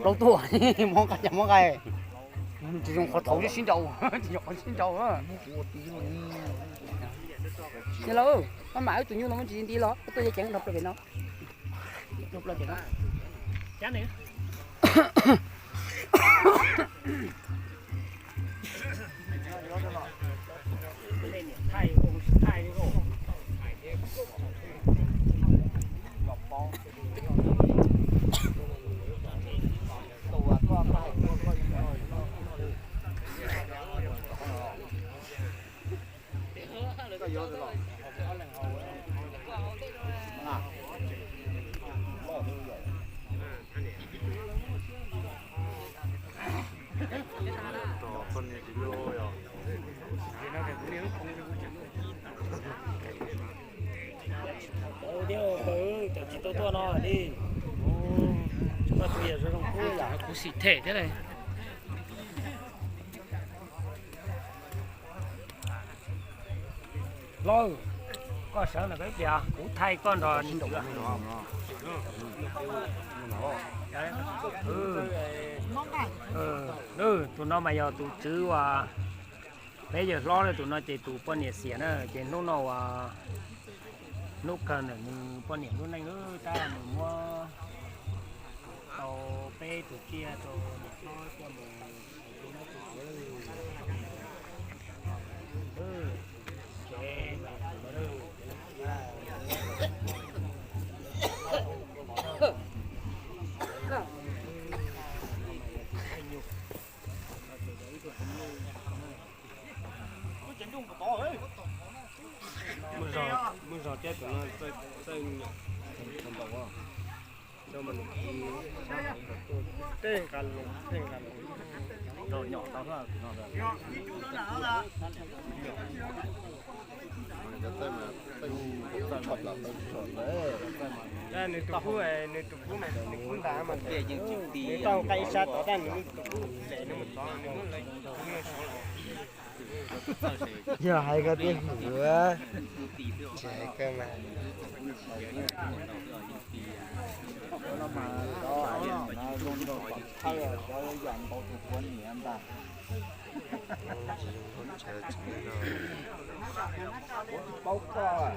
Plaub tuaj, mob nqaij, mob nqaij. Tsis zoo qhov thaud sib nraus, tsis zoo qhov sib nraus. Yog lawm, koj mam wb tus nyuj no muab tsis nti los koj tuaj ceev nrog plaws pem no. Nrog plaws pem no. Thiab cov tsis tau tuaj no li, koj tus yam zoo zoo kub yam kuv xim them thiab li. Hlob, koj sawv ntawm peb pliag kuv thaij koj nrog niam. Tus no mas yog tus tswv uas peb yawg hlob na, tus no ces tus poj niam xiam na, ces hnub no uas hnub kawg ntawm nws poj niam lub neej, tab nws muab tau peb tus tsiaj rau niam hlob coj mus tu nab tu tswv. Muaj zog thiab tus no txawj nyom, tej nqa los, tej nqa los, rau nyom tau. Nws tus kub, nws tus kub mas nws kub ntas mas nws tau nqa ib sab tod, tab nws tus kub lem nws mus tod, nws muab lawv tus kub nyob saud lawm. Yog hais koj twb hwm, tsis hais koj mas. Paub koj.